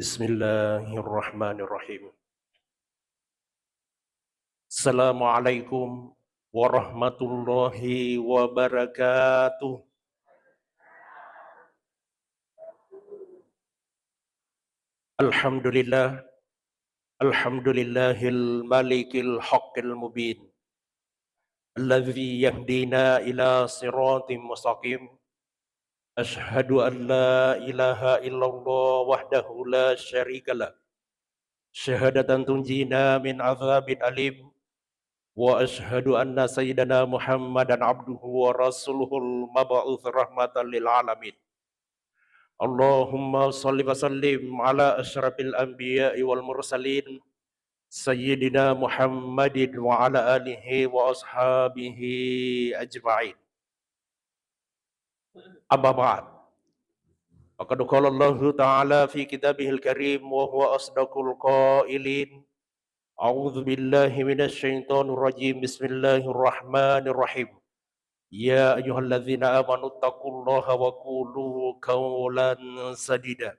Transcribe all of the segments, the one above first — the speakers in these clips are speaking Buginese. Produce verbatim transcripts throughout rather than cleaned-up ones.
Bismillahirrahmanirrahim. Assalamualaikum warahmatullahi wabarakatuh. Alhamdulillah. Alhamdulillahil malikil haqqil mubin. Alladzi yahdina ila siratim mustaqim. Asyhadu an la ilaha illallah wahdahu la syarikalah. Syahadatan tunjina min azabin alim. Wa asyhadu anna sayyidana Muhammadan abduhu wa rasuluhul mab'uts rahmatan lil alamin. Allahumma shalli wa sallim ala asyrafil anbiya'i wal mursalin, sayyidina Muhammadin wa ala alihi wa ashabihi ajma'in. Amma ba'd. Faqad qala Allahu ta'ala fi kitabihil karim wa huwa asdaqul qailin. A'udzu billahi minasy syaithanir rajim. Bismillahirrahmanirrahim. Ya ayyuhalladzina amanu taqullaha wa qulu qawlan sadida.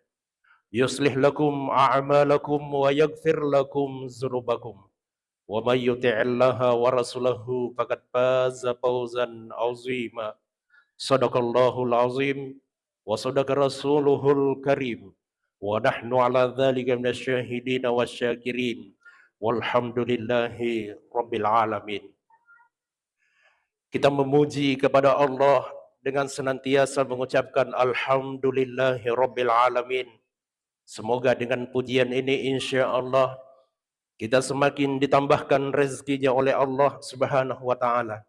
Yuslih lakum a'malakum wa yaghfir lakum dzunubakum. Wa may yuti'illaha wa rasulahu faqad faza fawzan azima. Sadaqallahul azim wa sadaqa rasuluhul karim. Wa nahnu ala dzalika minasy syahidina wasy syakirin. Walhamdulillahi rabbil alamin. Kita memuji kepada Allah dengan senantiasa mengucapkan alhamdulillahi rabbil alamin. Semoga dengan pujian ini, insya Allah, kita semakin ditambahkan rezekinya oleh Allah Subhanahu wa Ta'ala.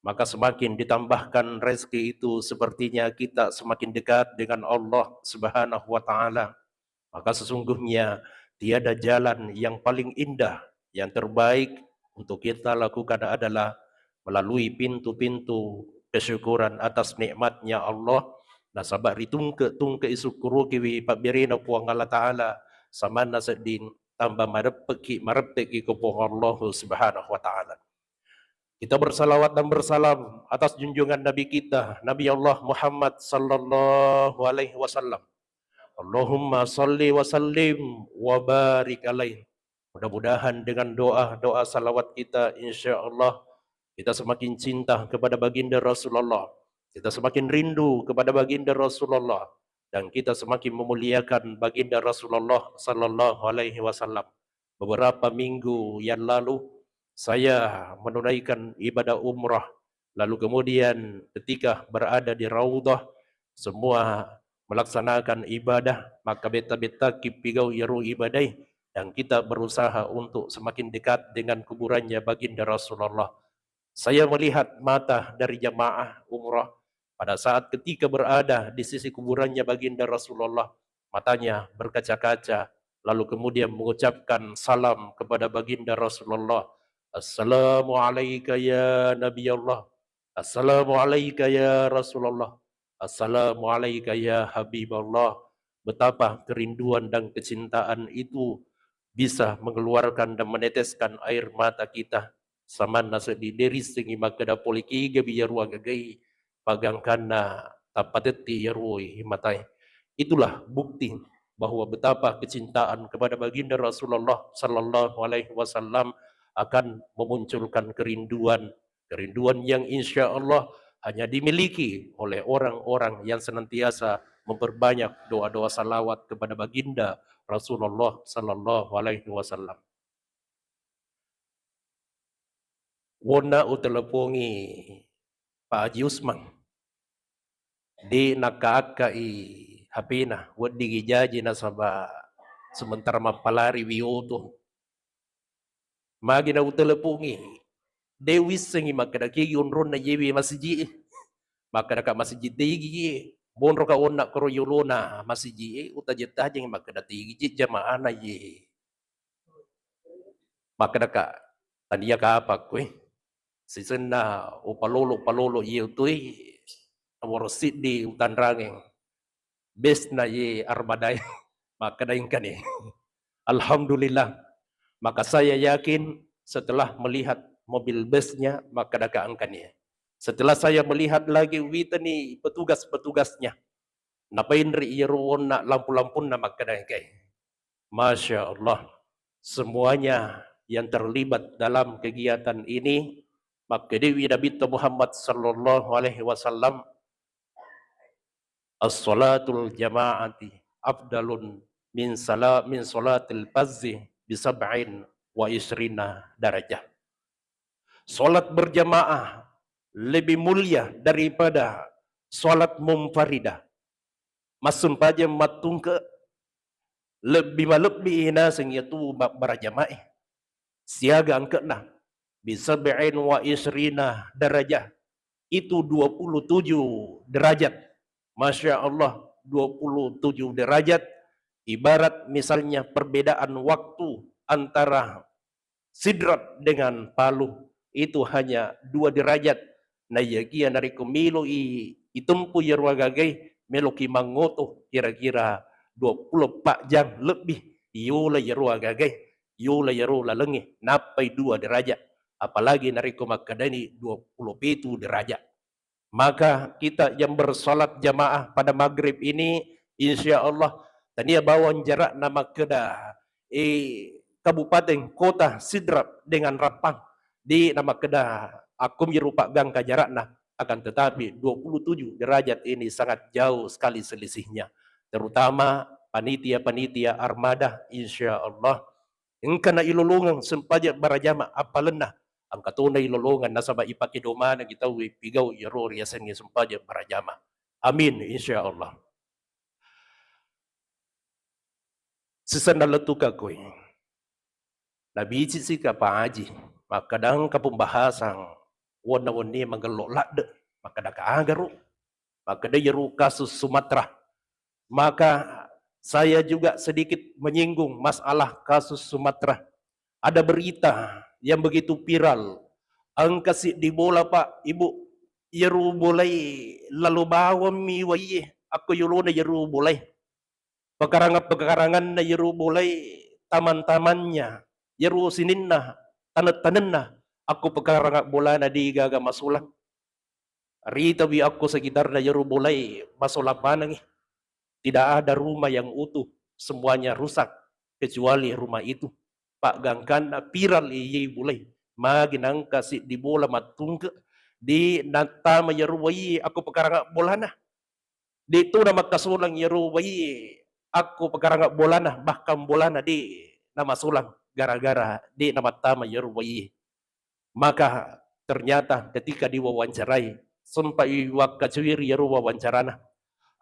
Maka semakin ditambahkan rezeki itu, sepertinya kita semakin dekat dengan Allah Subhanahu wa Ta'ala. Maka sesungguhnya tiada jalan yang paling indah, yang terbaik untuk kita lakukan adalah melalui pintu-pintu kesyukuran atas nikmatnya Allah. Nasaba ritungke-tungke isukkurukiwi pabberena Puang Allah Ta'ala, samanna sedding tambah mareppeki, mareppeki ke Puang Allah Subhanahu wa Ta'ala. Kita bersalawat dan bersalam atas junjungan Nabi kita, Nabi Allah Muhammad sallallahu alaihi wasallam. Allahumma salli wa sallim wa barik alaih. Mudah-mudahan dengan doa-doa salawat kita, insya Allah kita semakin cinta kepada baginda Rasulullah, kita semakin rindu kepada baginda Rasulullah, dan kita semakin memuliakan baginda Rasulullah sallallahu alaihi wasallam. Beberapa minggu yang lalu, saya menunaikan ibadah umrah. Lalu kemudian ketika berada di Raudhah, semua melaksanakan ibadah, maka betta-betta kipigau iyaro ibadai, dan kita berusaha untuk semakin dekat dengan kuburannya baginda Rasulullah. Saya melihat mata dari jamaah umrah pada saat ketika berada di sisi kuburannya baginda Rasulullah, matanya berkaca-kaca, lalu kemudian mengucapkan salam kepada baginda Rasulullah, "Assalamu alaika ya Nabi Allah, assalamu alaika ya Rasulullah, assalamu alaika ya Habiballah." Betapa kerinduan dan kecintaan itu bisa mengeluarkan dan meneteskan air mata kita. Samanna seddi, de rissengngi makkeda pole kegawi iyaro agagai, pagangkanna tappatetti iyaro matae. Itulah bukti bahwa betapa kecintaan kepada baginda Rasulullah sallallahu alaihi wasallam akan memunculkan kerinduan, kerinduan yang insya Allah hanya dimiliki oleh orang-orang yang senantiasa memperbanyak doa-doa salawat kepada baginda Rasulullah sallallahu alaihi wasallam. Wonna utelepongi Pak Haji Usman. De nakka-akkai H P-na, weddingngi jaji nasaba sementara mappalari wioto. Magi na utelepongi, de wissengngi makkeda kegi onronna yewe masiji e. Makkeda ka masiji tegi e, monro ka wonna koro yolona masiji e, utaje-tajengngi makkeda tegi je jamaana ye. Makkedaka, tania kapang koe. Sisenna upalolo-palolo iye utui, nomoro siddi utanrangeng. Besna iye armadae. Makkeda engkani. Alhamdulillah. Maka saya yakin setelah melihat mobil besnya, makkedaka engkani. Setelah saya melihat lagi, witani petugas-petugasnya. Napainri iyaro wonna lampu-lampunna, makkeda engkai. Masya Allah. Semuanya yang terlibat dalam kegiatan ini, makkedewi Nabi Muhammad sallallahu alaihi wasallam, "As-salatul jama'ati afdalun min sala-, min salatil fazzi bi sab'in wa isrina darajah." Salat berjamaah lebih mulia daripada salat munfaridah. Massempajang mattungke lebbi malebbi naseng iyatu mabbarajamae. Siaga angke'na, bi sab'in wa isrina darajah, itu dua puluh tujuh derajat. Masya Allah, dua puluh tujuh derajat. Ibarat misalnya perbedaan waktu antara Sidrap dengan Palu itu hanya dua derajat. Naiyakia narekko melo'i itempu iyaro agagai, meloki mangoto kira-kira dua puluh empat jam lebbi, iyola iyaro agagai, iyola iyaro lalengnge, nappai dua derajat. Apalagi narekko makkedani dua puluh pitu derajat. Maka kita yang bersalat jamaah pada maghrib ini, insya Allah, tania bawang jarakna makkeda, eh, kabupaten kota Sidrap dengan Rappang, de' namakkeda akkomi rupa gangka jarakna, akan tetapi dua puluh tujuh derajat ini sangat jauh sekali selisihnya. Terutama panitia-panitia armada, insya Allah, engka nailolongeng sempajang barajama appalenna, engka to nailolongeng nasaba ipake domanengngi tauwe pigau iyaro riasengnge sempajang barajama. Amin, insya Allah. Sisenna lettu kakkoe, nabicisi ka Pak Haji, makkeda engka pembahasang wonna-wonnie magello ladde, makkeda ka agaru, makkeda iyaro kasus Sumatera. Maka saya juga sedikit menyinggung masalah kasus Sumatera. Ada berita yang begitu viral. Engka siddi bola, Pak, Ibu, iyaro bolai lalo bawammi waiye akko yolona iyaro bolai. Pekarangan-pekaranganna iyaro bolai, taman-tamannya, iyaro sininna, taneng-tanenna, akko pekarangan bolana de' gaga masolang. Ritawi akko sekitarna iyaro bolai masolang manengngi. Tidak ada rumah yang utuh, semuanya rusak kecuali rumah itu. Paggangkanna viral iye bolai. Magi nangka siddi bola mattungke, de' nattama iyaro waiye akko pekarangan bolana. De' to namakkasolang iyaro waiye akko pekarangan bolana, bahkan bolana de' namasolang gara-gara de' namattama iyaro waiye. Maka ternyata ketika diwawancarai, sempat iwakkacuiri iyaro wawancarana.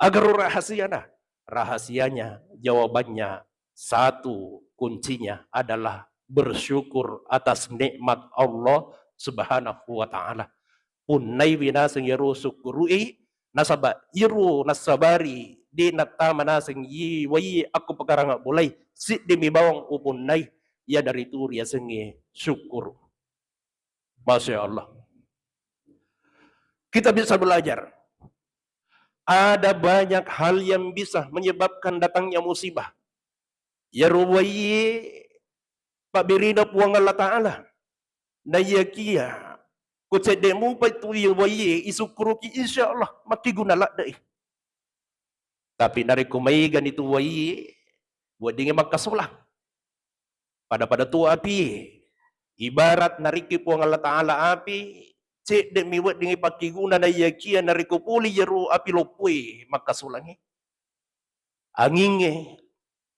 Agaro rahasiana? Rahasianya, jawabannya, satu kuncinya adalah bersyukur atas nikmat Allah Subhanahu wa Ta'ala. Punnaiwi naseng iyaro sukkuru'i, nasaba iyaro nassabari de' nattama naseng iye waiye akko pekarangan bolai, siddimi bawang upunnai, iyanaritu riasengnge syukur. Masya Allah. Kita bisa belajar. Ada banyak hal yang bisa menyebabkan datangnya musibah. Iyaro waiye pabbirina Puang Allah Ta'ala. Naiyakia ko cedde' mupa tu waiye isukkuruki, insya Allah makkiguna ladde'i. Tapi narekko maegani tu waiye, weddingngi makkasolang. Pada-pada tu api. Ibarat narekki Puang Allah Ta'ala api, cedde'mi weddingngi pakkiguna, naiyakia narekko pole iyaro api loppoe makkasolangngi. Angingnge,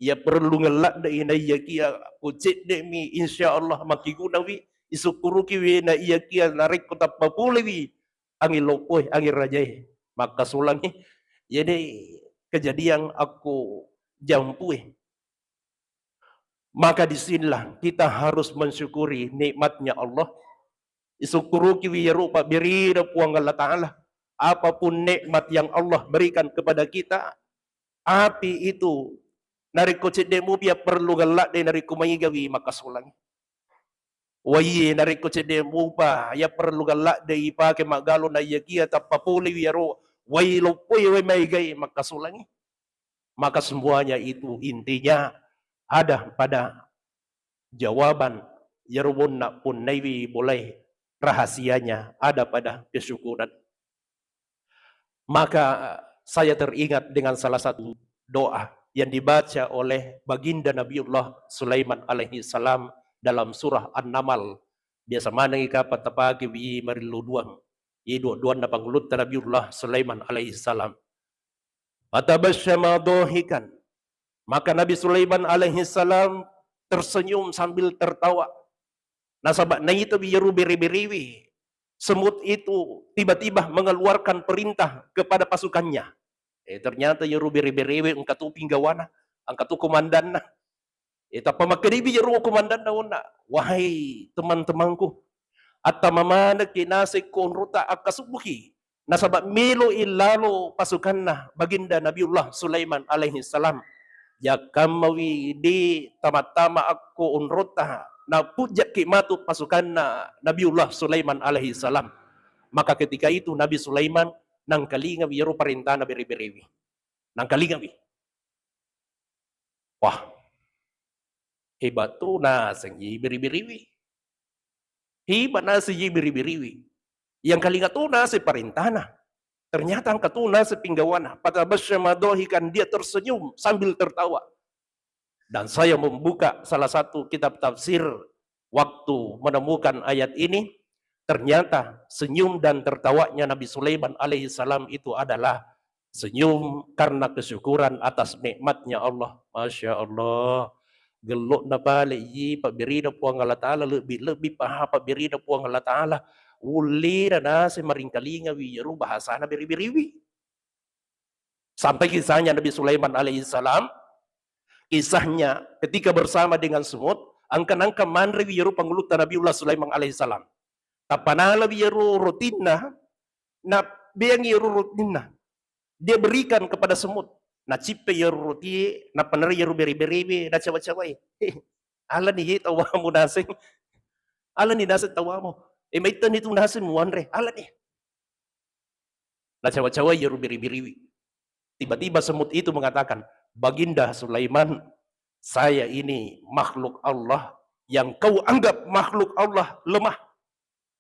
iya parellungeng ladde'i, naiyakia ko cedde'mi, insya Allah makkigunawi, isukkurukiwi, naiyakia narekko tappa polewi anging loppoe, anging rajae, makkasolangngi. Jadi kejadian akko jampue. Maka di sinilah kita harus mensyukuri nikmatnya Allah. Isukkurukiwi iyaro pabbirina Puang Allah Ta'ala. Apapun nikmat yang Allah berikan kepada kita, api itu narekko cedde' mupi iya parellungeng ladde' narekko maegawi makkasolang. Waiye narekko cedde' mupa iya parellungeng ladde' ipake maggalung, naiyakia tappa polewi iyaro wai loppoe, wai maegae makkasolangngi. Maka semuanya itu intinya ada pada jawaban iyaro bonna punnaiwi bolae, rahasianya ada pada kesyukuran. Maka saya teringat dengan salah satu doa. yang dibaca oleh Baginda Nabiullah Sulaiman alaihi salam dalam surah An-Naml. Biasa manengngi kapang tapake wi marillu duang. Iye dua-duanna pangulutta Nabiullah Sulaiman alaihi salam. Fatabassama dhahikan. Maka Nabi Sulaiman alaihi salam tersenyum sambil tertawa. Nasaba naita wi iyaro bere-berewe, semut itu tiba-tiba mengeluarkan perintah kepada pasukannya. Eh, ternyata iyaro bere-berewe engka tu pinggawana, engka tu komandanna. Eh, tappa makkedai iyaro komandanna onna, "Wahai teman-temanku, attama manekki naseng ko onrota akkasubbuki, nasaba melo illalo pasukanna Baginda Nabiullah Sulaiman alaihi salam. Jakkammawi de tama-tama akko onrota napujjakki matu pasukanna Nabiullah Sulaiman alaihi salam." Maka ketika itu Nabi Sulaiman nangkalingawi iyaro parentana bere-berewi. Nangkalingawi. Wah, hebat tu naseng i biri-biriwi. Hebat naseng i biri-biriwi. Yang kalinga tu naseng parentana. Ternyata engka tu naseng pinggawana. Fatabassama dhahikan, dia tersenyum sambil tertawa. Dan saya membuka salah satu kitab tafsir waktu menemukan ayat ini, ternyata senyum dan tertawanya Nabi Sulaiman alaihi salam itu adalah senyum karena kesyukuran atas nikmatnya Allah. Masya Allah. Gello'na pale i pabberina Puang Allah Ta'ala, lebbi-lebbi paha pabberina Puang Allah Ta'ala. Ullena naseng maringkalingawi iyaro bahasana biri-biriwi. Sampai kisahnya Nabi Sulaiman alaihi salam, kisahnya ketika bersama dengan semut, engka nangka manrewi iyaro pangulutta Nabiullah Sulaiman alaihi salam. Tappa nalawi iyaro rotinna, nabeangi iyaro rotinna. Dia berikan kepada semut. Nacippe iyaro rotie, nappa nari iyaro bere-berewe, nacawa-cawai. "Alani ye tawamu naseng. Alani naseng tawamu. Eh, maittani tu naseng muanre. Alani." Nacawa-cawa iyaro biri-biriwi. Tiba-tiba semut itu mengatakan, "Baginda Sulaiman, saya ini makhluk Allah yang kau anggap makhluk Allah lemah.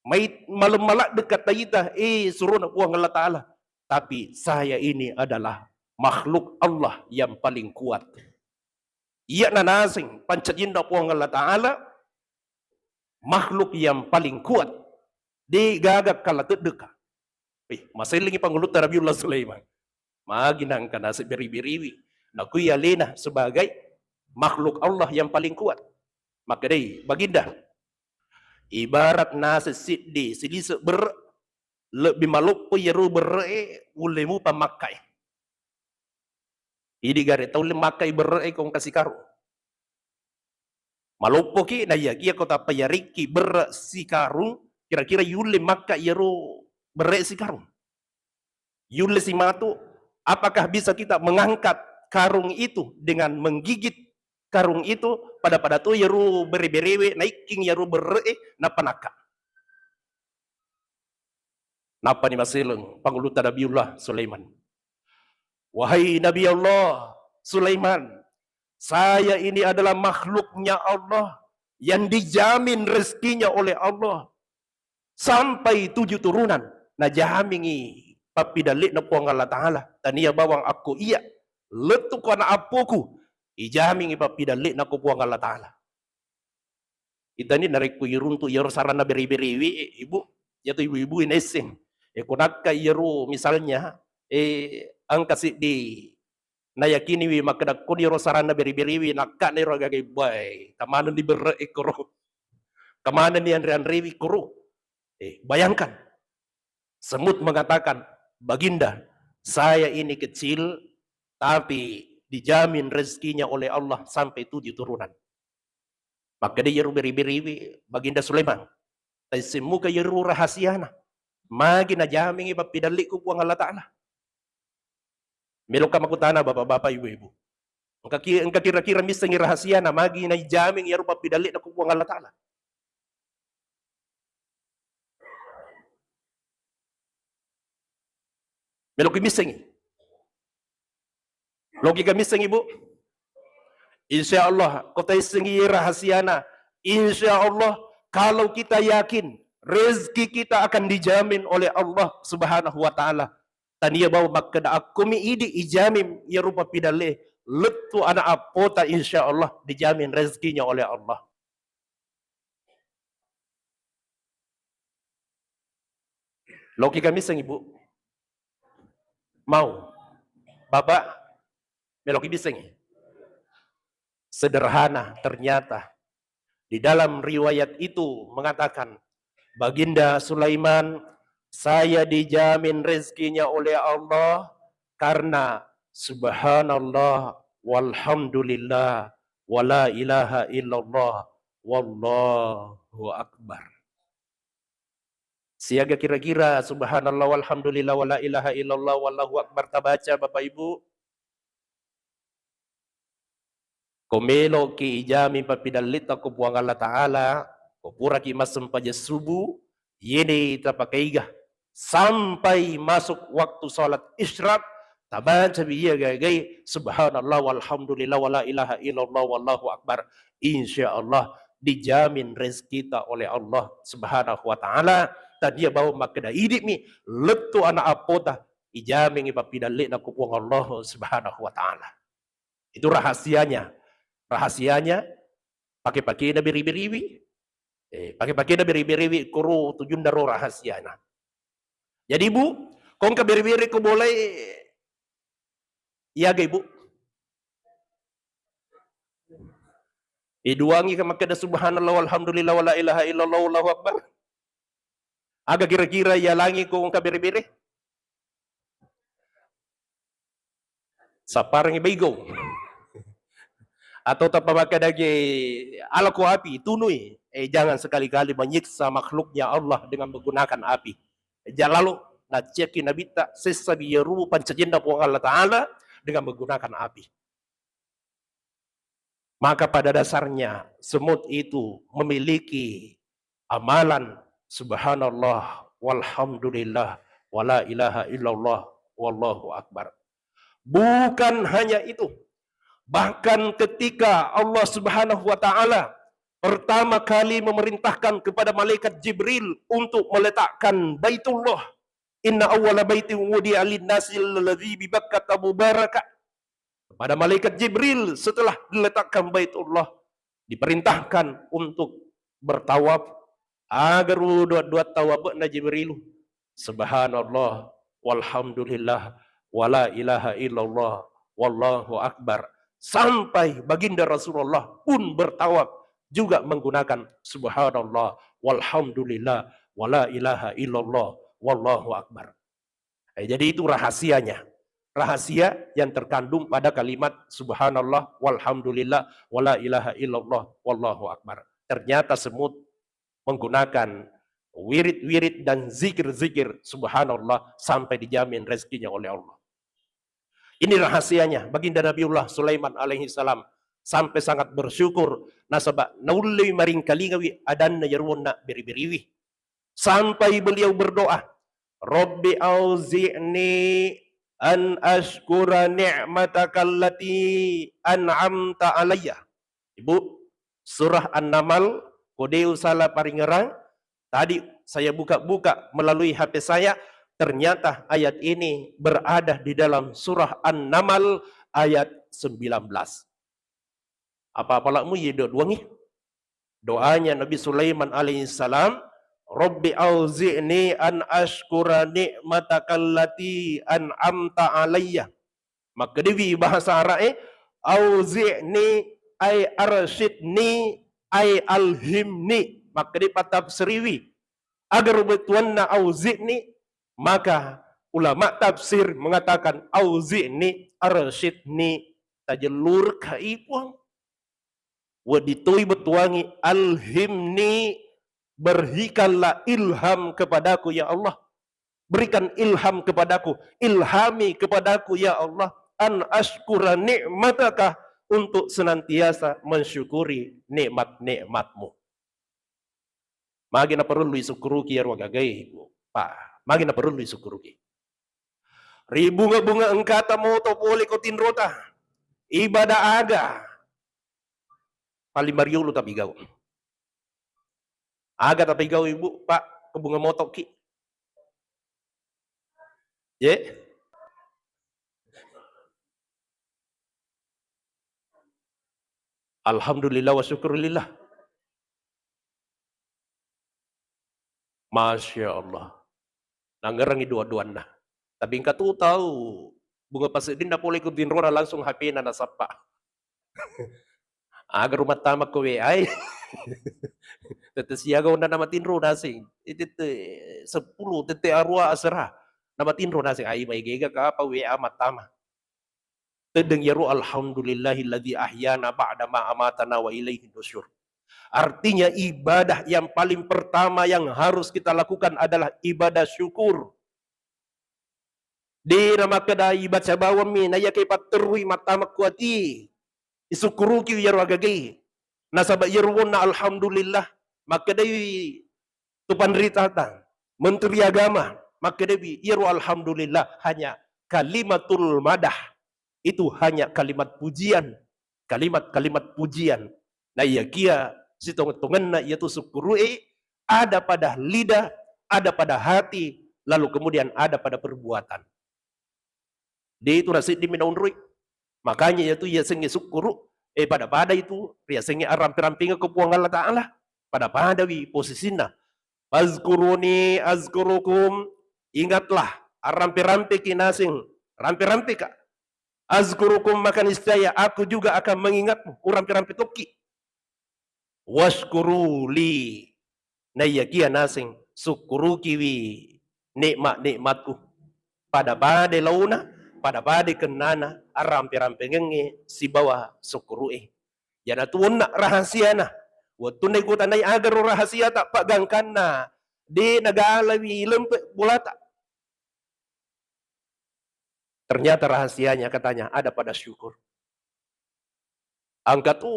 Mai-, malemma ladde kataita, eh, surona Puang Allah Ta'ala. Tapi saya ini adalah makhluk Allah yang paling kuat." Iyana naseng pancajinna Puang Allah Ta'ala, makhluk yang paling kuat. De gaga kala teddeka. Eh, masellengi pangulutta Nabiullah Sulaiman. Magi nangka naseng biri-biriwi. Nakui alena sebagai makhluk Allah yang paling kuat. Makkedai, "Baginda, ibarat naseng siddi silise berre, lebbi maloppo iyaro berre e ulle mupa makkai." Idi gare taulle makkai berre e ko engka sikarung. Maloppoki, na iyakiya ko tappa yarikki berre sikarung, kira-kira yulle makka iyaro berre sikarung? Yulle simatu, apakah bisa kita mengangkat karung itu dengan menggigit karung itu, pada-pada to iyaro bere-berewe naikking iyaro berre e, nappa nakka. Nappani maseleng pangulutta Nabiullah Sulaiman. "Wahai Nabi Allah Sulaiman, saya ini adalah makhluknya Allah yang dijamin rezekinya oleh Allah sampai tujuh turunan." Najamingi pappidalle'na Puang Allah Ta'ala. Tania bawang akko iya lettu ko anak appoku, ijamingi pappidalle'na ko Puang Allah Ta'ala. Itani narekko iruntu iyaro saranna bere-berewi, Ibu, iyatu ibu-ibu naisseng. E, ko nakka iyaro misalnya, e, engka siddi nayakiniwi makkeda, "Koni ro saranna bere-berewi, nakkana ro agaga ibbae, kamanenni berre e koro, kamanenni anre-anrewi koro." E, bayangkan, semut mengatakan, "Baginda, saya ini kecil, tapi dijamin rezekinya oleh Allah sampai tujuh turunan." Makkeda iyaro bere-berewi, "Baginda Sulaiman, taisseng muka iyaro rahasiana. Magi najamingi pappidalle'ku Puang Allah Ta'ala?" Meloka makutana, Bapak-bapak, Ibu-ibu. Engka ki-, engka kira-kira missengi rahasiana, magi naijaming iyaro pappidalle'na ku Puang Allah Ta'ala? Meloki missengi? Loki ka missengi, Bu? Insya Allah, ko taissengi rahasiana. Insya Allah, kalau kita yakin, rezeki kita akan dijamin oleh Allah Subhanahu wa Ta'ala. Tania bawang makkeda akkomi idi ijamin iyaro pappidalle, lettu anak appota, insya Allah dijamin rezekinya oleh Allah. Loki kamiseng, Ibu? Mau? Bapak, meloki biseng? Sederhana ternyata. Di dalam riwayat itu mengatakan, Baginda Sulaiman, saya dijamin rezekinya oleh Allah karena subhanallah, walhamdulillah, wala ilaha illallah, wallahu akbar. Siaga kira-kira subhanallah, walhamdulillah, wala ilaha illallah, wallahu akbar tabaca, Bapak Ibu? Ko meloki ijami pappidallitta ko Puang Allah Ta'ala, ko puraki massempajang subuh, yene tapakaiga sampai masuk waktu salat isyraq, tabacawi iya gagai subhanallah, walhamdulillah, wala ilaha illallah, wallahu akbar. Insya Allah dijamin rezekita oleh Allah Subhanahu wa Ta'ala. Tania bawang makkeda idi'mi lettu anak appota, ijamingi pappidalli'na ku Puang Allah Subhanahu wa Ta'ala. Itu rahasianya. Rahasianya, pake-pakena biri-biriwi. Eh, pake-pakena biri-biriwi, koro tujunna ro rahasiana. Jadi, Bu, ko engka biri-biri ko bolai, iyaga, Ibu? Iduangi ka makkeda subhanallah, walhamdulillah, wala ilaha illallah, wallahu akbar. Aga kira-kira ialangi ko engka biri-biri? Sapparengngi baigo. Atau tappa makkedagi, "Alako api, tunui." Eh, jangan sekali-kali menyiksa makhluknya Allah dengan menggunakan api. Jalalo, nacekki nabitta, sessabi yeru pancajenna Puang Allah Ta'ala dengan menggunakan api. Maka pada dasarnya semut itu memiliki amalan subhanallah, walhamdulillah, wala ilaha illallah, wallahu akbar. Bukan hanya itu, bahkan ketika Allah Subhanahu wa Ta'ala pertama kali memerintahkan kepada malaikat Jibril untuk meletakkan Baitullah, "Inna awwala baitin wudi'a lin-nasi lalladzi bi Bakkata mubaraka." Kepada malaikat Jibril, setelah diletakkan Baitullah, diperintahkan untuk bertawaf. Aga ro dua-dua tawafna Jibril? Subhanallah, walhamdulillah, wala ilaha illallah, wallahu akbar. Sampai Baginda Rasulullah pun bertawaf juga menggunakan subhanallah, walhamdulillah, wala ilaha illallah, wallahu akbar. Eh, jadi itu rahasianya. Rahasia yang terkandung pada kalimat subhanallah, walhamdulillah, wala ilaha illallah, wallahu akbar. Ternyata semut menggunakan wirid-wirid dan zikir-zikir subhanallah sampai dijamin rezekinya oleh Allah. Ini rahasianya, Baginda Nabiullah Sulaiman alaihi salam sampai sangat bersyukur nasaba naullei maringkalingawi adanna yeruwonna biri-biriwi. Sampai beliau berdoa, "Rabbi auzi'ni an ashkura ni'mataka allati an'amta alayya." Ibu, surah An-Naml, ko de usala paringerang, tadi saya buka-buka melalui H P saya, ternyata ayat ini berada di dalam surah An-Naml ayat sembilan belas. Apa-apalamu ye do-, duangi? Doanya Nabi Sulaiman alaihissalam, "Rabbi auzi'ni an ashkura ni'mataka allati an'amta alayya." Makkedawi bahasa Arab e, "Auzi'ni" ay "arsyidni" ay "alhimni." Makkeda patafsiriwi. Aga bettuanna "auzi'ni", maka ulama tafsir mengatakan, "Auzi'ni, arsyidni", tajellurka i Puang. Wedding toi bettuangi, "Alhimni", berikanlah ilham kepadaku ya Allah. Berikan ilham kepadaku, ilhami kepadaku ya Allah, "an ashkura ni'mataka", untuk senantiasa mensyukuri nikmat-nikmatmu. Magi naparellu isukkuruki iyaro agagai, Pak. Magi naparellu isukkuruki. Ri bunga-bunga engkata moto pole ko tinrota. Ibadah aga. Paling mariolo tapi gau. Aga tapi gau, Ibu, Pak, ko bunga motoki. Ye? Alhamdulillah wa syukurillah. Masya Allah. Nangerangi dua-duanna. Tapi engka tu tau, bunga paseddinna pole ku tinrona langsung H P-na nasappa. Aga rumah tama ko W A e. Tette siaga onna namatinro naseng. Tette sepuluh, tette arua asera. Namatinro naseng. Ai, maegega kapa W A mattama. Teddeng iyaro, "Alhamdulillahilladzi ahyana ba'da ma amatana wa ilaihin nusyur." Artinya, ibadah yang paling pertama yang harus kita lakukan adalah ibadah syukur. Dena makkeda ibaca bawammi, naiyakiya patterui mattama ku ati, isukkuruki iyaro agagae. Nasaba iyaro wonna alhamdulillah, makkedai tu panritata, menteri agama, makkedawi, iyaro alhamdulillah hanya kalimatul madah, itu hanya kalimat pujian, kalimat-kalimat pujian. Naiyakiya sitongeng-tongenna iyatu sukkuru'e ada pada lidah, ada pada hati, lalu kemudian ada pada perbuatan. De itu naseddimi naonroi. Makanya iyatu yasengnge sukkuru, eh, pada-pada itu riasengnge arrampe-rampengeng ko Puang Allah Ta'ala. Pada-padawi posisinna. "Fazkuruni azkurukum." Ingatlah, arrampe-rampeki naseng, rampe-rampeka. "Azkurukum," maka niscaya aku juga akan mengingatmu. Urampe-rampe tokki. "Wasykuruli," naiyakiya naseng sukkurukiwi nikmat-nikmatku. Pada-pada launa, pada-pada kennana, arrampe-rampengengnge sibawa sukkuru'e. Iyanatu onna rahasiana. Wettunna ikutanai agaro rahasiata, paggangkanna de nagalawi lempe bolata. Ternyata rahasianya katanya ada pada syukur. Engka tu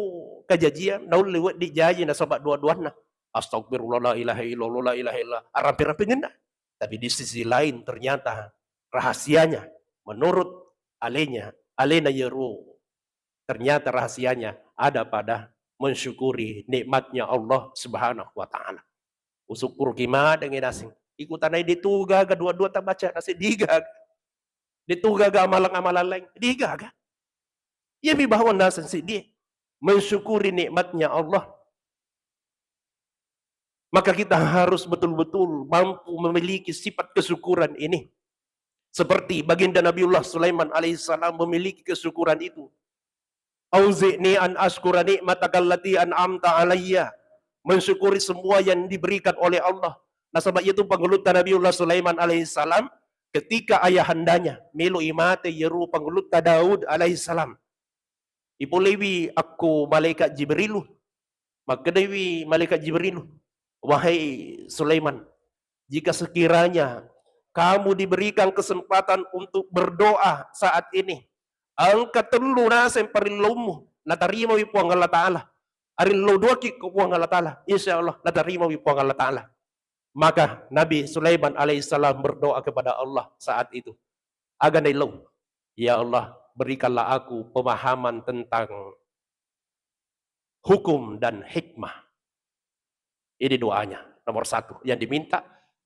kajajian, naulle wedding jaji nasaba dua-duanna. Astagfirullah, la ilaha illallah, la ilaha illallah. Arrampe-rampengenna. Tapi di sisi lain ternyata rahasianya menurut alenya, alena iyaro, ternyata rahasianya ada pada mensyukuri nikmatnya Allah Subhanahu wa Ta'ala. Usukkuruki madengngi naseng. Ikutanai de tu gaga dua-dua tabaca naseng, de gaga. De tu gaga amalan-amalan lain, de gaga. Iyami bawang naseng seddie. Mensyukuri nikmatnya Allah. Maka kita harus betul-betul mampu memiliki sifat kesyukuran ini. Seperti Baginda Nabiullah Sulaiman alaihissalam memiliki kesyukuran itu. "Auzi'ni an asykura ni'mataka allati an'amta alayya." Mensyukuri semua yang diberikan oleh Allah. Nasaba iyatu pangulutta Nabiullah Sulaiman alaihissalam, ketika ayahandanya melo imate iyaro pangulutta Daud alaihissalam, ipolewi akko malaikat Jibrilu. Makkedaiwi malaikat Jibrilu, "Wahai Sulaiman, jika sekiranya kamu diberikan kesempatan untuk berdoa saat ini, engka tellu naseng parillomu natarimawi Puang Allah Ta'ala. Arillo duaki ko Puang Allah Ta'ala, insya Allah natarimawi Puang Allah Ta'ala." Maka Nabi Sulaiman alaihissalam berdoa kepada Allah saat itu. Aga naillau, "Ya Allah, berikanlah aku pemahaman tentang hukum dan hikmah." Ini doanya. Nomor satu, yang diminta,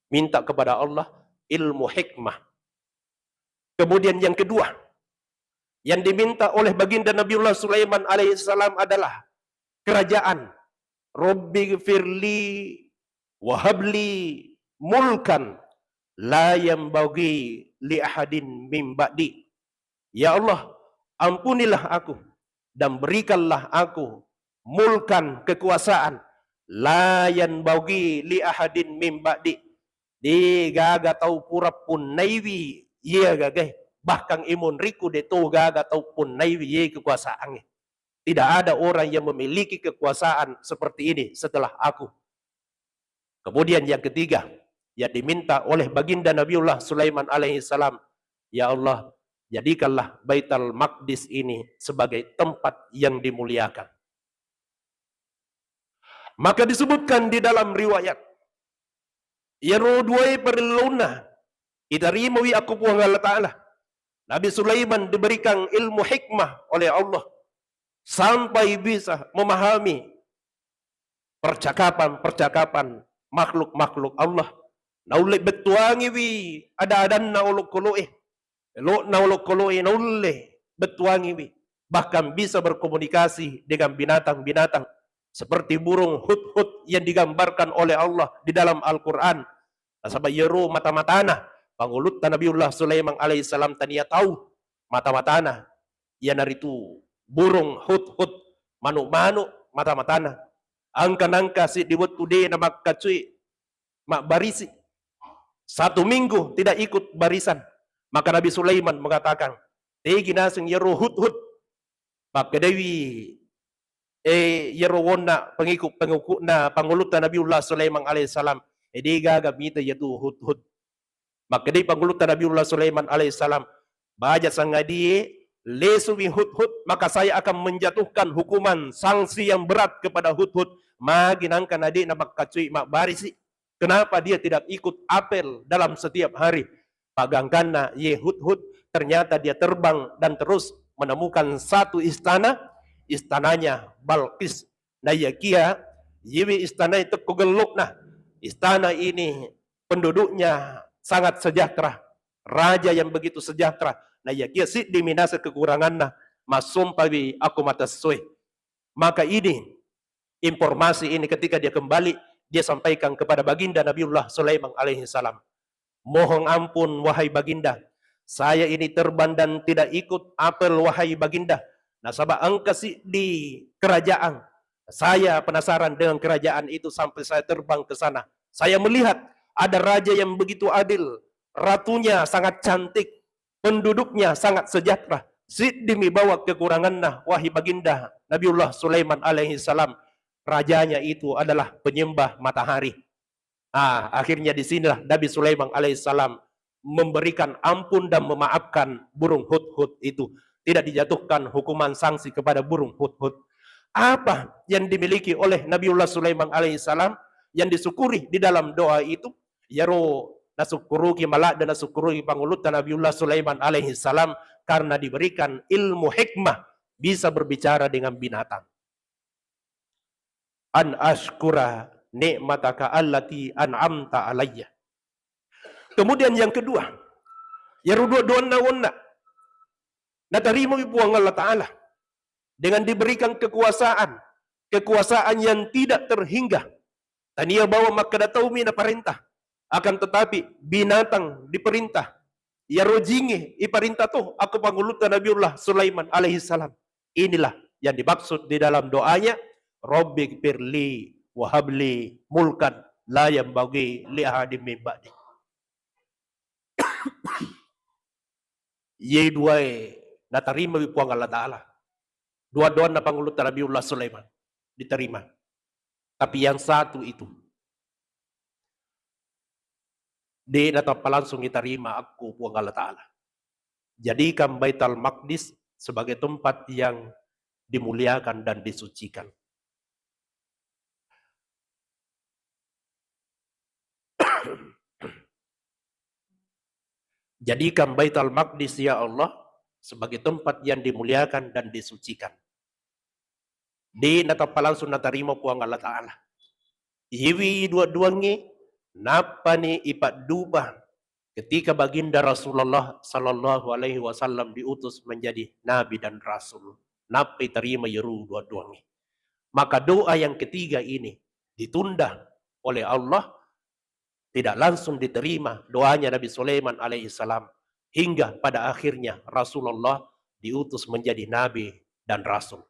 minta kepada Allah ilmu hikmah. Kemudian yang kedua, yang diminta oleh Baginda Nabiullah Sulaiman alaihissalam adalah kerajaan. "Rabbi firli wahabli mulkan la yanbaghi li ahadin min ba'di." "Ya Allah, ampunilah aku dan berikanlah aku mulkan, kekuasaan, la yanbaghi li ahadin min ba'di." De gaga tau pura punnaiwi iye gagae. Bahkan imunriku de to gaga tau punnaiwi iye kekuasaangnge. Tidak ada orang yang memiliki kekuasaan seperti ini setelah aku. Kemudian yang ketiga, yang diminta oleh Baginda Nabiullah Sulaiman alaihissalam, "Ya Allah, jadikanlah Baitul Maqdis ini sebagai tempat yang dimuliakan." Maka disebutkan di dalam riwayat, iyaro duae parellonna itarimawi akko Puang Allah Ta'ala. Nabi Sulaiman diberikan ilmu hikmah oleh Allah sampai bisa memahami percakapan-percakapan makhluk-makhluk Allah. Naulle bettuangiwi ada-adanna olokolo'e, elo'na olokolo'e naulle bettuangiwi. bahkan bisa berkomunikasi dengan binatang-binatang seperti burung hudhud yang digambarkan oleh Allah di dalam Al-Quran. Nasaba iyaro mata-matana Pangulutta Nabiullah Sulaiman alaihissalam tania tau, mata-matana iyanaritu burung hudhud, manuk-manuk mata-matana. Engka nangka siddi wettu de namakkacui mabbarisi. Satu minggu tidak ikut barisan. Maka Nabi Sulaiman mengatakan, tegi naseng iyaro hudhud. Makkedaiwi, eh, iyaro wonna pengiku-, pengikutna Pangulutta Nabiullah Sulaiman alaihissalam, eh, de gaga mita iyatu hudhud. Makkedai Pangulutta Nabiullah Sulaiman alaihissalam, baja sangadie, lesumi hudhud, maka saya akan menjatuhkan hukuman sanksi yang berat kepada hudhud. Magi nangka nade namakkacui mabbarisi. Kenapa dia tidak ikut apel dalam setiap hari? Pagangkanna ye hudhud, ternyata dia terbang dan terus menemukan satu istana, istananya Balqis. Naiyakia yewe istana itu kegelukna. Istana ini penduduknya sangat sejahtera. Raja yang begitu sejahtera. Naiyakia siddi minasa kekuranganna, massumpawi aku matessoe. Maka ini, informasi ini ketika dia kembali, dia sampaikan kepada Baginda Nabiullah Sulaiman alaihi salam. Mohon ampun, wahai Baginda. Saya ini terbang dan tidak ikut apel, wahai Baginda. Nasaba engka siddi kerajaan. Saya penasaran dengan kerajaan itu sampai saya terbang ke sana. Saya melihat ada raja yang begitu adil, ratunya sangat cantik, penduduknya sangat sejahtera. Siddi mi bawang kekuranganna, wahai Baginda Nabiullah Sulaiman alaihi salam. Rajanya itu adalah penyembah matahari. Ah, akhirnya di sinilah Nabi Sulaiman alaihissalam memberikan ampun dan memaafkan burung hudhud itu. Tidak dijatuhkan hukuman sanksi kepada burung hudhud. Apa yang dimiliki oleh Nabiullah Sulaiman alaihissalam yang disyukuri di dalam doa itu? Yaro nasukkuruki, maladde nasukkuruki pangulutta Nabiullah Sulaiman alaihissalam karena diberikan ilmu hikmah, bisa berbicara dengan binatang. An asykura ni'mataka allati an'amta alayya. Kemudian yang kedua, yaro dua-duanna wonna natarimai Puang Allah Ta'ala dengan diberikan kekuasaan, kekuasaan yang tidak terhingga. Tania bawang makkeda taumi naparentah, akan tetapi binatang diperintah. Yaro jinge iparintah to akko pangulutta Nabiullah Sulaiman alaihissalam. Inilah yang dimaksud di dalam doanya, Rabbi firli wahabli mulkan la yanbaghi li ahadin min ba'di. Ye duae natarimawi Puang Allah Ta'ala. Dua-duanna pangulutta Nabiullah Sulaiman diterima. Tapi yang satu itu, de natappa langsung diterima akko Puang Allah Ta'ala. Jadikan Baitul Maqdis sebagai tempat yang dimuliakan dan disucikan. Jadikan Baitul Maqdis, ya Allah, sebagai tempat yang dimuliakan dan disucikan. De natappa langsung natarima Puang Allah Ta'ala. Iwi dua-duangnge, nappani ipaddupa ketika Baginda Rasulullah sallallahu alaihi wasallam diutus menjadi nabi dan rasul. Nappai tarima yeru dua-duangnge. Maka doa yang ketiga ini ditunda oleh Allah, tidak langsung diterima doanya Nabi Sulaiman alaihissalam, hingga pada akhirnya Rasulullah diutus menjadi nabi dan rasul.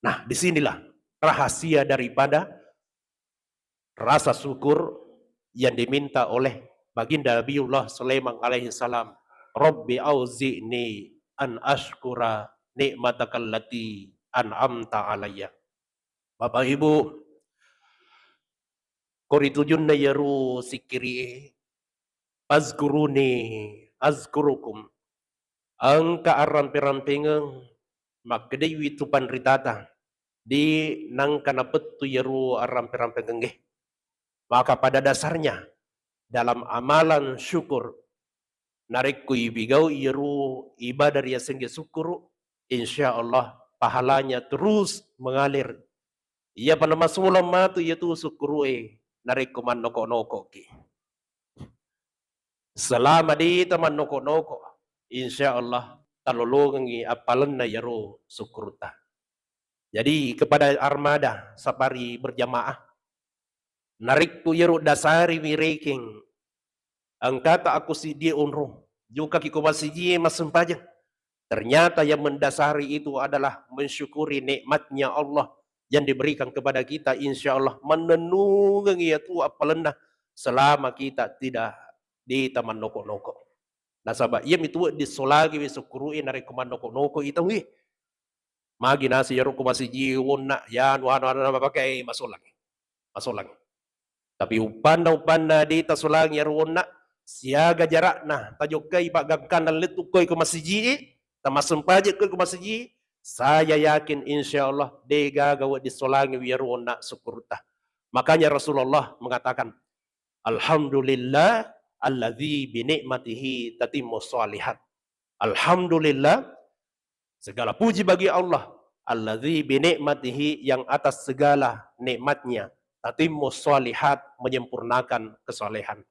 Nah, disinilah rahasia daripada rasa syukur yang diminta oleh Baginda Nabiullah Sulaiman alaihissalam, "Rabbi auzi'ni an asykura ni'matakallati an'amta alayya." Bapak Ibu, ko ritujunna yeru sikkiri'e, "Fazkuruni azkurukum." Engka arrampe-rampengeng makkedaiwi tu panritata, de nangka napettu yeru arrampe-rampengengnge. Maka pada dasarnya dalam amalan syukur, narekko ibigau yeru ibadah riasengge sukkuru, insya Allah pahalanya terus mengalir. Iyapa namasolang matu iyatu sukkuru'e narekko mannoko-nokoki. Selama dita mannoko-noko, insya Allah talolongengngi appalenna iyaro sukkurutta. Jadi kepada armada safari berjamaah, narekko iyaro dasariwi rekeng engkata akko siddie onrong, jokkaki ko masijie massempajang. Ternyata yang mendasari itu adalah mensyukuri nikmatnya Allah yang diberikan kepada kita, insya Allah mannennungeng iyatu appalenna selama kita tidak, dita mannoko-noko. Nasaba iyami tu wedding solangiwi sukkuru'e narekko mannoko-noko i tauwe. Magi nasi iyaro ko masiji wonna, ya anu, anu, anu, anu, pakai masolang. Masolang. Tapi uppanna, uppanna de tasolangi iyaro wonna, siaga jarakna tajokkai paggangkanna lettu koi ko masiji, tamassempajang koi ko masiji, saya yakin insya Allah de gaga wedding solangiwi iyaro wonna sukkurutta. Makanya Rasulullah mengatakan, "Alhamdulillah alladzi bi ni'matihi tatimmu shalihat." Alhamdulillah, segala puji bagi Allah, alladzi bi ni'matihi, yang atas segala nikmatnya, tatimmu shalihat, menyempurnakan kesalehan.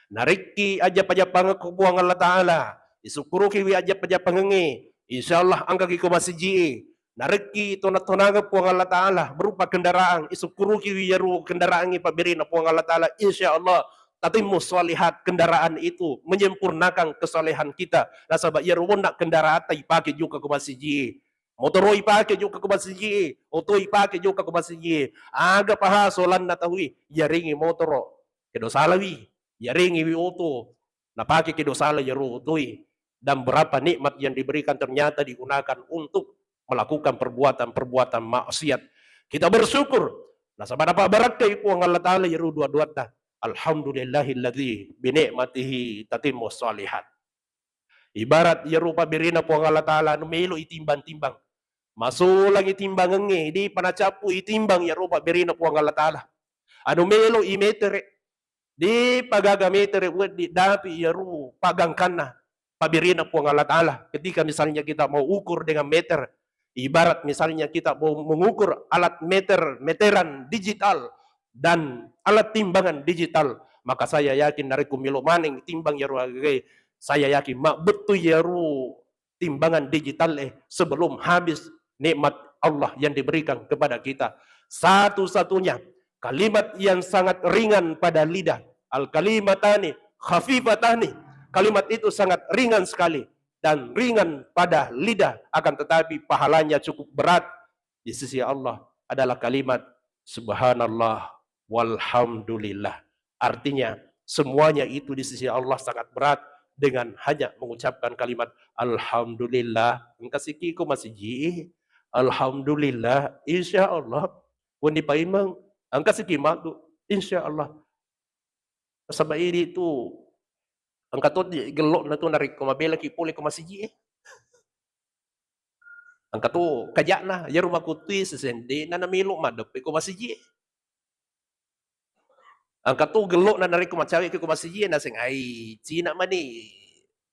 Narekki ajjapa-japangekko Puang Allah Ta'ala, isukkurukiwi ajjapa-japangengnge, insya Allah engkaki ko masiji. Narekki tona-tonangeng Puang Allah Ta'ala berupa kendaraan, isukkurukiwi iyaro kendaraangnge pabberena Puang Allah Ta'ala, insya Allah tatimmu shalihat, kendaraan itu menyempurnakan kesalehan kita. Nasaba iyaro wonna kendaraanta ipake jokka ko masiji. Motoro ipake jokka ko masiji, oto ipake jokka ko masiji. Aga paha solanna tauwi, iyarengngi motoro kedo salawi, iyarengngiwi oto napake kedo sala iyaro otoi. Dan berapa nikmat yang diberikan ternyata digunakan untuk melakukan perbuatan-perbuatan maksiat. Kita bersyukur. Nasaba napabbarakkai Puang Allah Ta'ala iyaro dua-duatta. Alhamdulillahilladzi bi ni'matihi tatimmu shalihat. Ibarat iyaro pabberena Puang Allah Ta'ala anu melo itimbang-timbang. Masolangi timbangengnge, depa nacappu itimbang iyaro pabberena Puang Allah Ta'ala. Anu melo imetere, depa gaga metere wedding dapi iyaro paggangkanna pabberena Puang Allah Ta'ala. Ketika misalnya kita mau ukur dengan meter, ibarat misalnya kita mau mengukur alat meter, meteran digital dan alat timbangan digital, maka saya yakin narekko melo maneng timbang iyaro agae, saya yakin mabbettu iyaro timbangan digital eh sebelum habis nikmat Allah yang diberikan kepada kita. Satu-satunya kalimat yang sangat ringan pada lidah, al-kalimatani khafifatani, kalimat itu sangat ringan sekali dan ringan pada lidah, akan tetapi pahalanya cukup berat di sisi Allah adalah kalimat subhanallah walhamdulillah. Artinya, semuanya itu di sisi Allah sangat berat dengan hanya mengucapkan kalimat alhamdulillah. Engka siki ko masiji, alhamdulillah, insya Allah. Wenni paimeng, engka siki matu, insya Allah. Nasaba idi tu engka to gello'na tu narekko mabelaki pole ko masiji e. Engka to kaja'na, iyaro makuttui seseng de'na namelo maddeppe ko masiji e. Engka to gello'na narekko macawe'ki ko masiji e naseng ai cina mani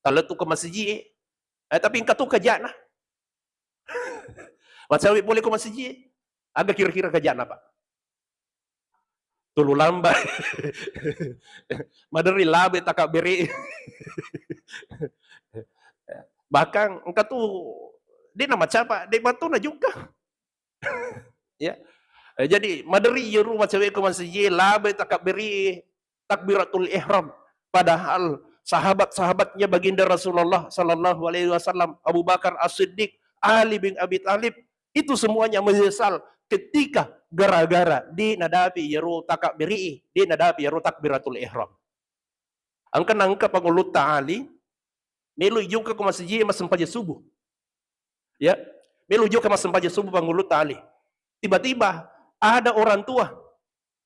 talettu ko masiji e. Eh, tapi engka to kaja'na. Macawe pole ko masiji e. Aga kira-kira kaja'na, Pak? Tulu lamba. Maderri labe takabbere. Bahkan engka tu de namacapa, de matuna jukka. Ya. Eh, jadi maderri iyaro macawe ko masiji labe takabbere takbiratul ihram. Padahal sahabat-sahabatnya baginda Rasulullah sallallahu alaihi wasallam, Abu Bakar As-Siddiq, Ali bin Abi Thalib, itu semuanya menyesal ketika gara-gara de nadapi iyaro takabbere, de nadapi iyaro takbiratul ihram. Engka nangka pangulutta Ali, melo jokka ko masiji massempajang subuh. Ya, melo jokka massempajang subuh pangulutta Ali. Tiba-tiba ada orang tua.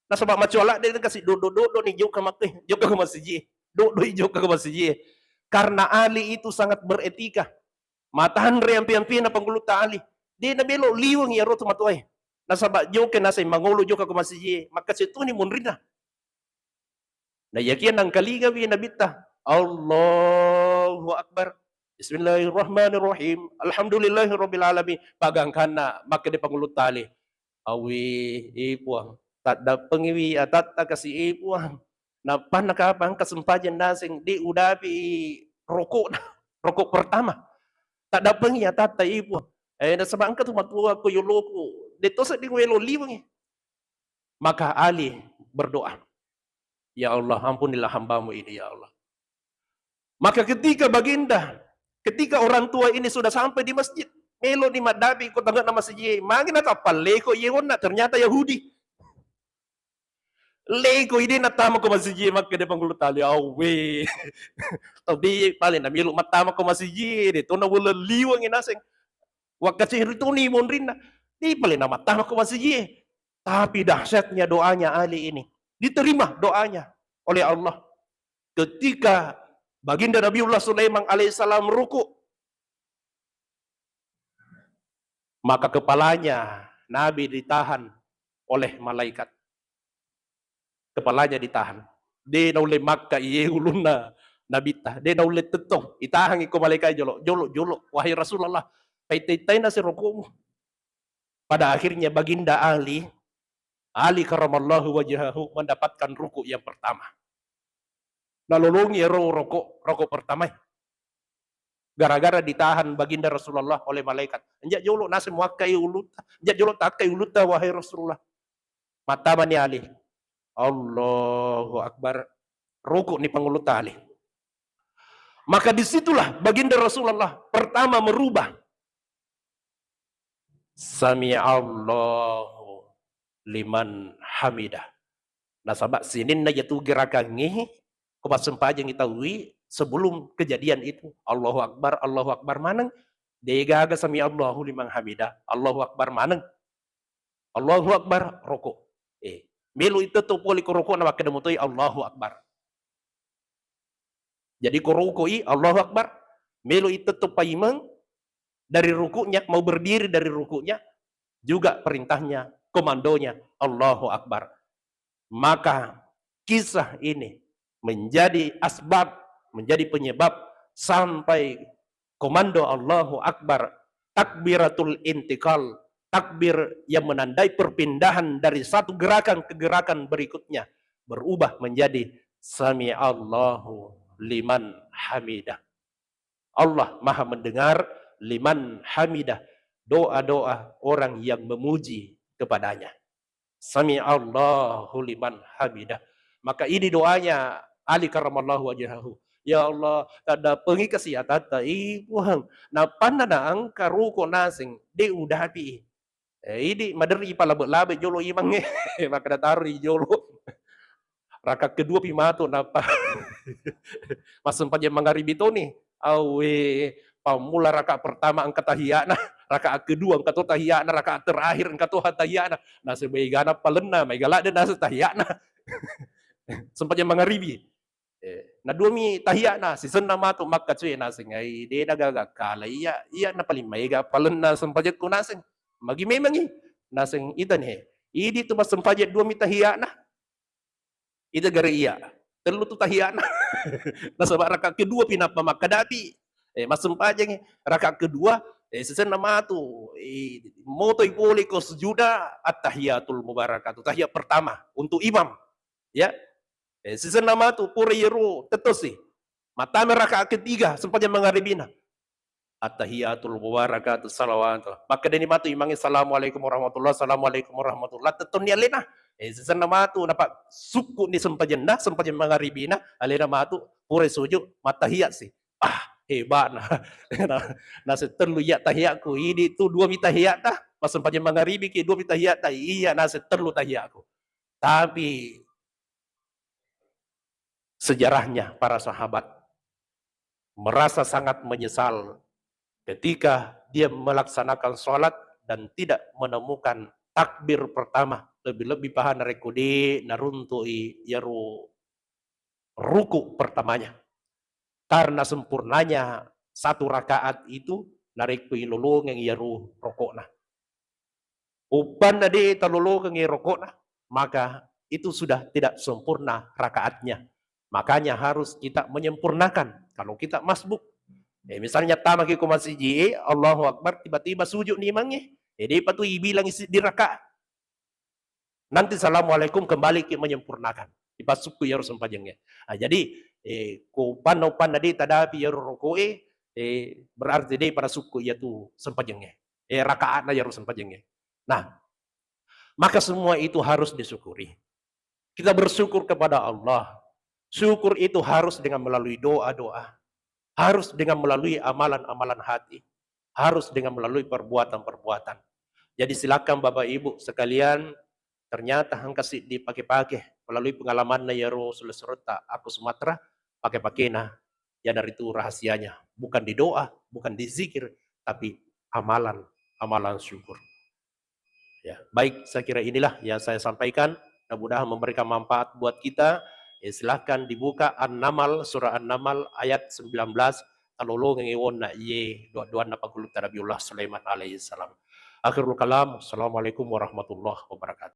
Nasaba macola de kasi doddo-doddo ni jokka makke, jokka ko masiji. Doddo jokka ko masiji. Karena Ali itu sangat beretika. Matanre ampi-ampina pangulutta Ali. De namelo liweng iyaro tu matoae. Nasaba jokka naseng mangolo jokka ko masiji, makkasi tuni munrinna. Na iyakiya nangkalingawi nabitta, Allahu Akbar. Bismillahirrahmanirrahim. Alhamdulillahirabbil alamin. Pagangkanna makkeda pangulutta Ali. Awi, i Puang, taddappengiwi atatta kasi i Puang. Nappanna kapang engka sempajang naseng, de udapi rokok, rokok pertama. Taddapengi atatta ibu. Eh, nasaba engka tu matua ko yoloku. Detto sedding welo liwengi. Maka Ali berdoa, "Ya Allah, ampunilah hambamu ini, ya Allah." Maka ketika baginda, ketika orang tua ini sudah sampai di masjid, melo ni maddapi ko tengah nama masjid, magi natappalleko iye wonna, ternyata Yahudi. Leko ide nattama ko masjid, makkeda pangulu tali, "Awwe." Tapi paling namilu mattama ko masjid, de to nawala liwengi naseng. Wakka cerita ni monrinna. Di paling namattama ko masjid. Tapi dahsyatnya doanya Ali ini. Diterima doanya oleh Allah. Ketika Baginda Nabiullah Sulaiman alaihissalam ruku, maka kepalanya Nabi ditahan oleh malaikat. Kepalanya ditahan. De naulle makka iye ulunna Nabitta. De naulle tettong. Itahangi ko malaikat jolo. Jolo, jolo. Wahai Rasulullah, paitai-taina si rukumu. Pada akhirnya Baginda Ali, Ali karamallahu wajhahu mendapatkan ruku yang pertama. Nalolongi ero roko, roko pertama. Gara-gara ditahan Baginda Rasulullah oleh malaikat. Enjak jolo naseng muakkai ulutta. Enjak jolo takkai ulutta, wahai Rasulullah. Mattamani Ali. Allahu Akbar. Ruku ni pangulutta Ali. Maka disitulah Baginda Rasulullah pertama merubah. "Sami'allahu liman hamidah." Nasaba sininna jatu gerakangnge ko passempajangi tauwi sebelum kejadian itu, "Allahu Akbar, Allahu Akbar" maneng, degaga "Sami'allahu liman hamidah, Allahu Akbar" maneng. "Allahu Akbar," roko. Eh, melo itetto pole ko roko na makkeda mutoi, "Allahu Akbar." Jadi ko rokoi, "Allahu Akbar." Melo itetto paimeng dari rukuknya, mau berdiri dari rukuknya, juga perintahnya, komandonya, "Allahu Akbar." Maka kisah ini menjadi asbab, menjadi penyebab sampai komando Allahu Akbar, takbiratul intikal, takbir yang menandai perpindahan dari satu gerakan ke gerakan berikutnya, berubah menjadi "Sami'allahu liman hamidah." Allah Maha Mendengar liman hamidah, doa-doa orang yang memuji kepadanya. "Sami'allahu liman hamidah." Maka ini doanya Ali karamallahu wajhahu. "Ya Allah, taddapengi kasi atatta i Puang. Nappanna na engka ruku naseng, de udapi." Eh, idi maderri palabe-labe jolo imangnge. Makkeda taroi jolo. Raka kedua pi matu nappa massempajang mangaribi toni. Awe, pammula raka pertama engka tahiyana, raka kedua engka to tahiyana, raka terakhir engka to tahiyana. Naseng maegana palenna, maega ladde naseng tahiyana. Sempajang mangaribi. Eh, na duami tahiyana, sisenna matu makkacoe naseng, ai, de na gaga kala iya, iya na paling maega palenna sempajekku naseng. Magi memangi? Naseng itani he. Idi tu massempajang duami tahiyana. Ita gare iya. Tellu tu tahiyana. Nasaba raka kedua pi nappa makkadapi. Eh, massempajangi raka kedua, eh, sisenna matu, eh, motoi pole ko sujuda, at-tahiyatul mubarakatuh. Tahiyat pertama untuk imam. Ya. Eh, sisenna matu pura iyaro tettosi. Mattama raka ketiga sempajang mangaribina. At-tahiyatul mubarakatuh salawatu. Makkedani matu imangnge, "Assalamualaikum warahmatullah, assalamualaikum warahmatullah." Tettonni alena. Eh, sisenna matu, napa sukku ni sempajanna, sempajang mangaribina, alena matu, pura sujud, mattahiyat si. Ah, hebana. Naseng tellu iya tahiyatku, idi tu dua mi tahiyat ta, pas sempajang mangaribi ki dua mi tahiyat ta, iya naseng tellu tahiyatku. Tapi sejarahnya para sahabat merasa sangat menyesal ketika dia melaksanakan sholat dan tidak menemukan takbir pertama, lebih-lebih paha narekko de naruntu'i iyaro ruku pertamanya. Karena sempurnanya satu rakaat itu narekko ilolongeng iyaro rokokna. Uppanna de talolongengngi rokokna, maka itu sudah tidak sempurna rakaatnya. Makanya harus kita menyempurnakan. Kalau kita masbuk, eh, misalnya tamaki ko masiji, eh, Allahu Akbar, tiba-tiba sujud ni imangnge, eh, depa tu ibilang isi di rakaat. Nanti assalamualaikum kembali ki menyempurnakan. Ipasukku iyaro sempajangnge. Ah, jadi, eh, ko uppanna-uppanna de tadapi iyaro rokoe, eh, berarti de' pada sukku iyatu sempajengnge. Eh, rakaatna iyaro sempajengnge. Nah, maka semua itu harus disyukuri. Kita bersyukur kepada Allah. Syukur itu harus dengan melalui doa-doa, harus dengan melalui amalan-amalan hati, harus dengan melalui perbuatan-perbuatan. Jadi silakan Bapak Ibu sekalian, ternyata engka siddi pake-pake melalui pengalamanna iyaro sure-suretta akko Sumatera, pake-pakena, iyanaritu rahasianya. Bukan di doa, bukan di zikir, tapi amalan, amalan syukur. Ya, baik, saya kira inilah yang saya sampaikan. Mudah-mudahan memberikan manfaat buat kita. Ya, silahkan dibuka An-Namal, surah An-Namal ayat sembilan belas. Talolongeng wonna iye doa-doanna pangulutta Nabiullah Sulaiman alaihi salam. Akhirul kalam. Assalamualaikum warahmatullahi wabarakatuh.